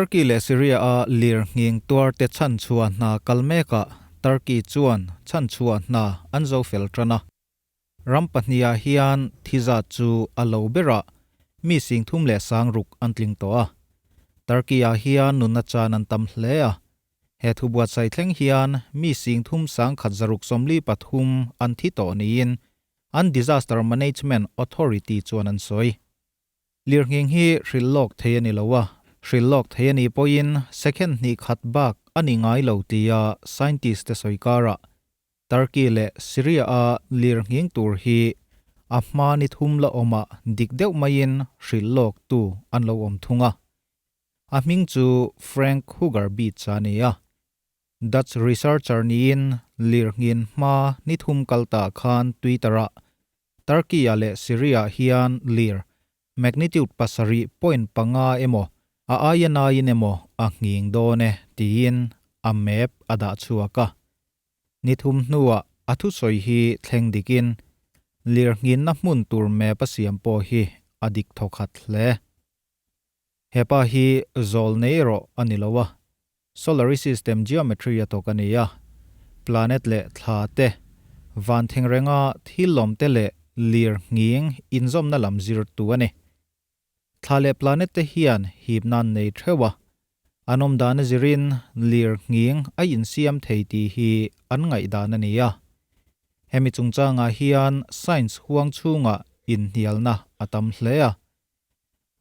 Turkey leh Syria-a lirnghing tuarte chhanchhuah hna kal mekah Turkey chuan chhanchhuah hna an zo fel tan a. Ram pahnihah hian thi zat chu a lo berah mi 36,000 an tling tawh a. Turkey-ah hian nunna chan an tam hle a. He thu buatsaih thleng hian mi 31,643 an thi tawh niin an Disaster Management Authority chuan an sawi. Lirnghing hi hrilh lawk thei a ni lo a, hrilh lawk thei a nih pawhin second hnih khat bak a ni ngai lo tia scientist te sawi karah Turkey leh Syria-a lirnghing tur hi a hma ni thum la awmah dik deuh maiin hrilh lawk tu an lo awm thung a. A hming chu Frank Hoogerbeets a ni a. Dutch researcher niin lirnghin hma ni thum kal tah khan Twitter-ah Turkey-ah leh Syria-ah hian lir magnitude 7.5 emaw a aia naiin emaw a nghing dawn e tiin a map a dah chhuak a. Ni thum hnuah a thusawi hi thleng dikin lir nghinna hmun tur map a siam pawh hi a dik thawkhat hle. He pa hi zawl nei erawh a ni lo a, Solar system geometry a thawk a ni a, planet leh thla te, van thengrenga thil lawm te leh lir nghing inzawmna lam zirtu a ni. Thla leh planet te hian hipna an nei theuh a, an awm dan a zirin lir nghing a insiam thei tih hi an ngaihdan a ni a. Hemi chungchangah hian science huang chhungah inhnialna a tam hle a.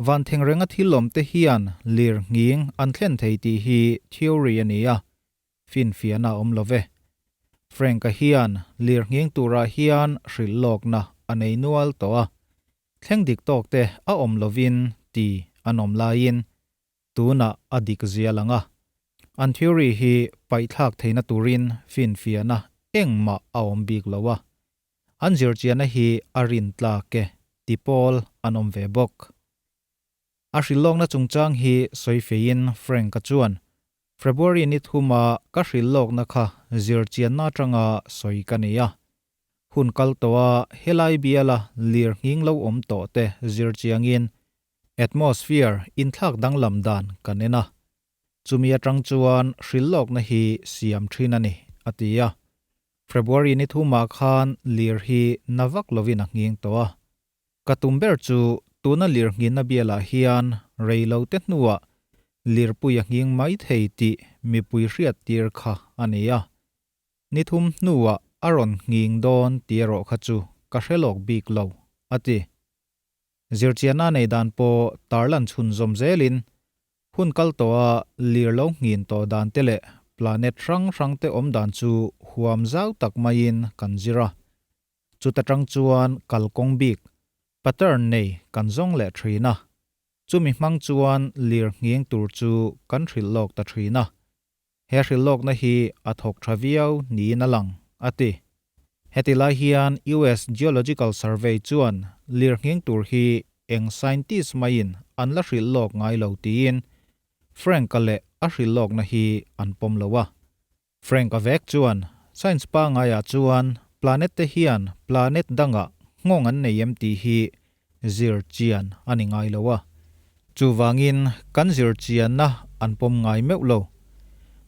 Van thengrenga thil awmte hian lir nghing an thlen thei tih hi theory a ni a, finfiahna a awm lo ve. Frank-a hian lir nghing turah hian hrilh lawkna a nei nual tawh a, thleng dik tawkte a awm lovin ti an awm laiin tunah a dik zia lang a. An theory hi paihthlak theihna turin finfiahna engmah a awm bik lo a, An zirchianna hi a rin tlak e, ti pawl an awm ve bawk. A hrilhlawkna chungchang hi sawi feiin Frank-a chuan, February ni thuma ka hrilhlawkna kha zirchianna atanga sawi ka nei a. Hun kal tawha helai biala lir nghing lo awm tawh te zirchiangin atmosphere inthlak danglam dan kan en a. Chumi atang chuan hrilhlawkna hi siam thin a ni, a ti a. February ni thumah khan lir hi na vak lovin a nghing tawh a. Ka tum ber chu tuna lir nghinna bialah hian rei lo te hnuah lirpui a nghing mai thei tih mipui hriat tir kha a ni a. Ni thum hnuah a rawn nghing dawn tih erawh kha chu ka hre lawk bik lo, a ti. Zirchianna nei dan pawh tarlan chhunzawm zelin Hun kal tawha lir lo nghin tawh dan te leh planet hrang hrang te awm dan chu huam zau tak maiin kan zir a. Chuta tang chuan kalkawng bik, pattern nei kan zawng leh thin a. Chumi hmang chuan lir nghing tur chu kan hrilh lawk ta thin a. He hrilh lawkna hi a thawk tha viau niin a lang, a ti. Heti lai hian US Geological Survey chuan lirnghing tur hi eng scientist maiin an la hrilh lawk ngai lo tiin Frank-a leh a hrilh lawkna hi an pawm lo a. Frank-a vek chuan science pangaiah chuan planet te hian planet dangah nghawng an nei em tih hi zir chian a ni ngai lo a. Chuvangin kan zir chianna an pawm ngai meuh lo.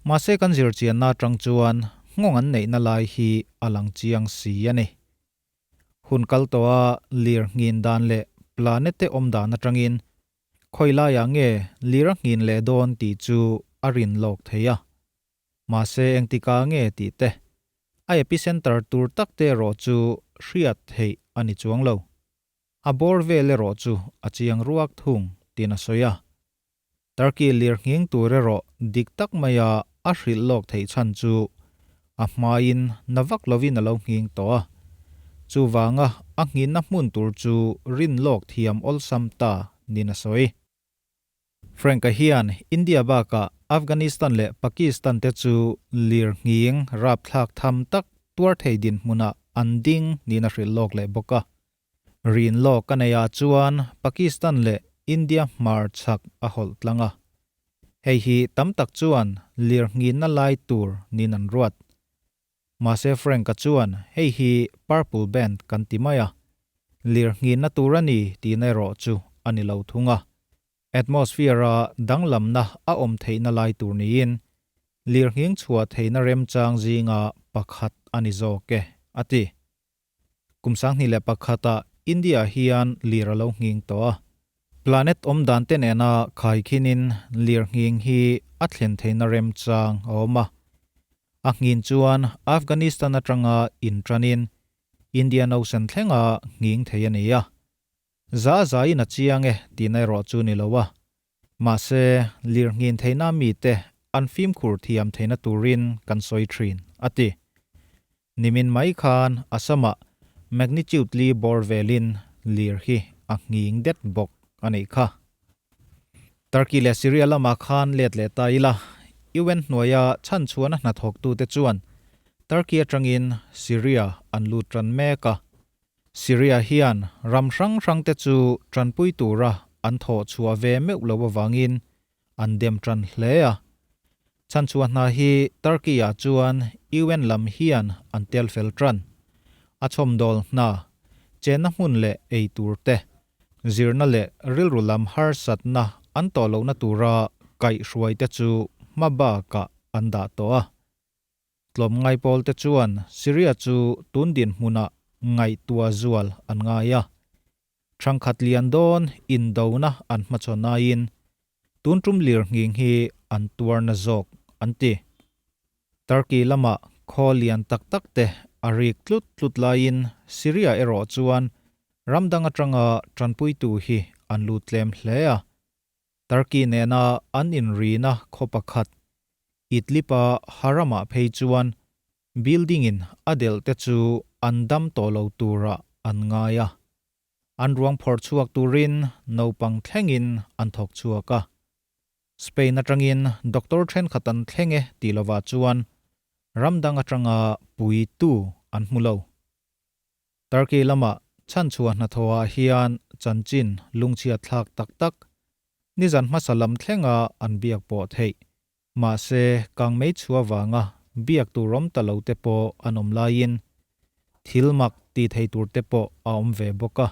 Mahse kan zir chianna atang chuan nghawng an neihna lai hi a lang chiang si a ni. Hun kal tawha lir nghin dan leh planet te awm dan atangin khawi laiah nge lir a nghin leh dawn tih chu a rin lawk thei a. Mahse engtikah nge tih te, a epicenter tur tak te erawh chu hriat theih a ni chuang lo. A bawr vel erawh chu a chiang ruak thung tiin a sawi a. Turkey lir nghing tur erawh dik tak maia a hrilh lawk theih chhan chu a hmain na vak lovin a lo nghing tawh a. Chuvanga a nghinna hmun tur chu rin lawk thiam awlsam ta niin a sawi. Frank-a hian India bakah Afghanistan leh Pakistan te chu lir nghing rapthlak tham tak tuar thei dinhmunah an ding niin a hrilh lawk leh bawk a. Rin lawk a neihah chuan Pakistan leh India hmar chhak a hawlh tlang a. Hei hi tam tak chuan lir nghinna lai tur niin an ruat. Mahse Frank-a chuan hei hi Purple Band kan ti mai a, lir nghinna tur a ni tihna erawh chu a ni lo thung a. Atmosphere-a danglamna a awm theihna lai tur niin lirnghing chhuah theihna remchang zinga pakhat a ni zawk e, a ti. Kum 2001-ah India hian lir a lo nghing tawh a. Planet awm dan te nena khaikhinin lirnghing hi a thlen theihna remchang a awm a. A nghin chuan Afghanistan atanga inṭanin Indian Ocean thlenga nghing thei a ni a. Za zaiin a chiang e tihna erawh chu ni lo a. Mahse, lirnghin theihna mite an fimkhur thiam theihna turin kan sawi thin, a ti. Nimin mai khan Assam-ah magnitude li bawr velin lir hi a nghing det bawk a nih kha. Turkey leh Syria lamah khan let leh ta ila, UN hnuaia chhanchhuahna hnathawktute chuan Turkey atangin Syria an lut tan mek a. Syria hian ram hrang hrangte chu tanpui tura an thawh chhuah ve meuh lo avangin an dem tan hle a. Chhanchhuah hna hi Turkey-ah chuan UN lam hian an tel fel tan. A chhawmdawl hna, chenna hmun leh ei tur te, zirna leh rilru lam harsatna an tawh lohna tura kaihhruai te chu hma bakah an dah tawh a. Tlawmngai pawlte chuan Syria chu tun dinhmunah ngaihtuah zual an ngai a. Thangkhat lian dawn indona an hmachhawn aiin tun tum lirnghing hi an tuarna zawk an ti. Turkey lamah khaw lian tak tak te a rik tlut tlut laiin Syria erawh chuan ram dang atanga tanpuitu hi an lut tlem hle a. Turkey nena an inrina khaw pakhat Idlib-a Haram-ah phei chuan building-in a delh te chu an dam tawh lo turah an ngai a. An ruang phawrh chhuak turin naupang thlengin an thawk chhuak a. Spain atangin doctor thenkhat an thleng e tih lovah chuan ram dang atanga puitu an hmu lo. Turkey lama chhanchhuah hnathawhah hian chanchin lungchhiat thlak tak tak nizan hmasa lam thlenga an biak pawh theih. Mahse, kangmei chhuah vanga biak tur awm ta lo te pawh an awm laiin thil mak ti thei tur te pawh a awm ve bawk a.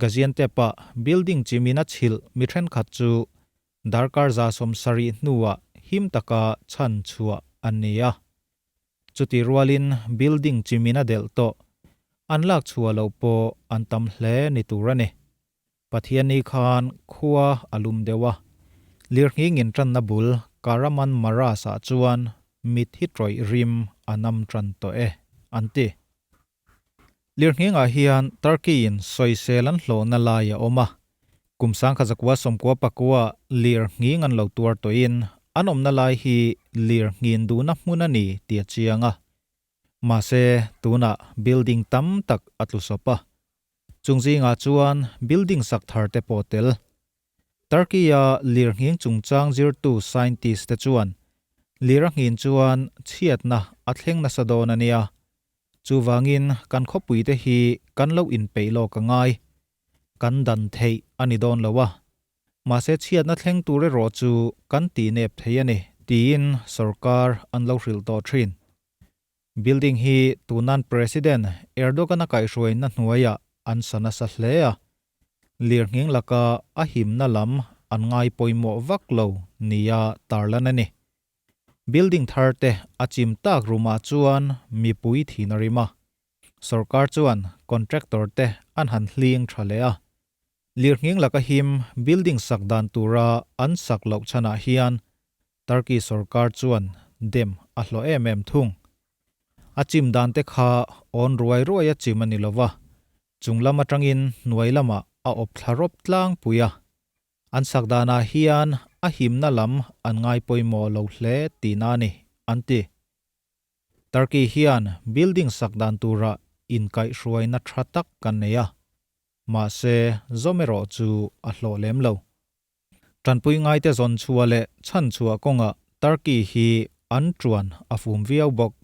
Gaziantep-ah building chimin a chhilh mi thenkhat chu darkar 70 hnuah him taka chhanchhuah an ni a. Chuti rualin building chimin a delh tawh, an lak chhuah loh pawh an tam hle ni tur a ni. Pathianni khan khua a lum deuh a, lirnghingin tanna bul Karaman Maras-ah chuan mit hi tawih rim a nam tan tawh e, an ti. Lirnghingah hian Turkey-in sawisel an hlawhna lai a awm a, kum 1999 lirnghing an lo tuar tawhin an awmna lai hi lirnghin duhna hmun a ni tih a chiang a. Mahse, tunah building tam tak a tlu sawp a. Chung zingah chuan building sak thar te pawh tel. Turkey-a lirnghing chungchang zirtu scientist te chuan lir a nghin chuan chhiatna a thleng nasa dawn a nia. Chuvangin kan khawpuite hi kan lo inpeih lawk a ngai. Kan dan theih a ni dawn lo a. Mahse chhiatna thleng tur erawh chu kan tih nep thei a ni, tiin sorkar an lo hrilh tawh thin. Building hi tunan President Erdogan-a kaihhruaina hnuaiah an sa nasa hle a. Lirnghing laka a himna lam an ngai pawimawh vak lo nia tarlan a ni. Building thar te a chim tak room-ah chuan mipui thin a rim a. Sorkar chuan contractor te an han hling tha leh a. Lirnghing laka him building sak dan tura an sak loh chhanah hian Turkey sorkar chuan dem a hlawh em em thung. A chim dan te kha awn ruai ruai a chim a ni lova, chung lam atangin hnuai lamah a awp thla rawp tlangpui a. An sak danah hian a himna lam an ngai pawimawh lo hle tihna a ni, an ti. Turkey hian building sak dan tura inkaihhruaina tha tak kan nei a, mahse zawm erawh chu a hlawh lem lo. Tanpui ngaite zawn chhuah leh chhanchhuah kawngah Turkey hi an tuan a fum viau bawk.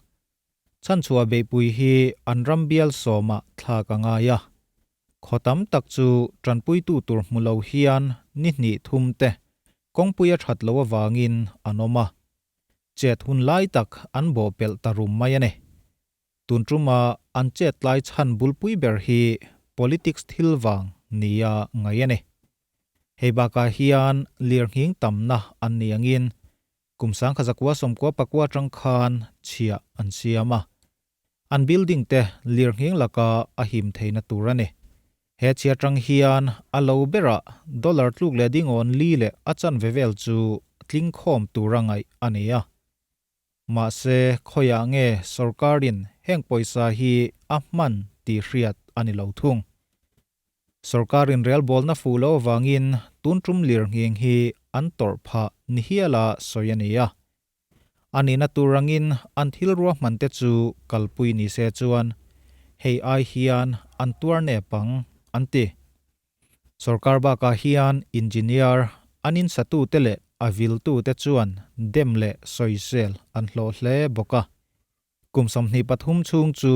Chhanchhuah beihpui hi an ram bial sawmah thlak a ngai a. Khaw tam tak chu tanpuitu tur hmu lo hian ni hnih thum te kawngpui a that loh avangin an awm a. Chet hun lai tak an bawhpelh ta rum mai a ni. Tun tuma an chet tlai chhan bulpui ber hi politics thil vang nia ngaih a ni. Hei bakah hian lirnghing tamna an ni angin kum 1996 atang khan chhiah an siam a. An building te lirnghing laka a him theihna tur a ni. He chhia atang hian a lo berah dollar tluk leh dingawn li leh a chanve vel chu tling khawm tura ngaih a ni a. Mahse khawiah nge sorkarin heng pawisa hi a hman tih hriat a ni lo thung. Sorkarin relbawlna fuh loh avangin tun tum lirnghing hi an tawrh phah ni hiala sawi a ni a. A nihna tur angin an thil ruahman te chu kalpui ni se chuan hei ai hian an tuar nep ang, an ti. Sorkar bakah hian engineer, an insatute leh a viltute chuan dem leh sawisel an hlawh hle bawk a. Kum 23 chhung chu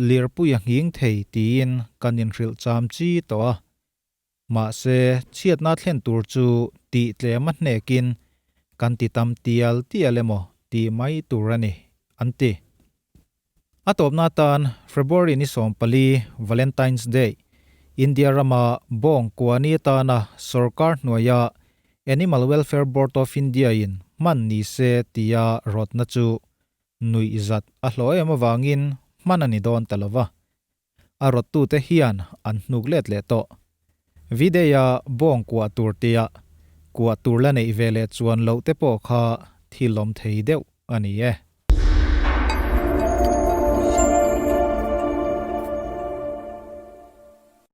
lirpui a nghing thei tiin kan inhrilh cham chi tawh a. Mahse, chhiatna thlen tur chu tih tlem a hnekin kan ti tam tial tial emaw tih mai tur a ni, an ti. A tawpna atan February ni 14, Valentine's Day, India rama bawng kua ni atana sorkar hnuaia Animal Welfare Board of India-in hman ni se tia rawtna chu nuih zat a hlawh em avangin hman a ni dawn ta lo va. A rawttute hian an hnuk let leh tawh. V-Day-a bawng kuah tur tia kuah tur la neih ve leh chuan loh te pawh kha thil awm thei deuh a ni e.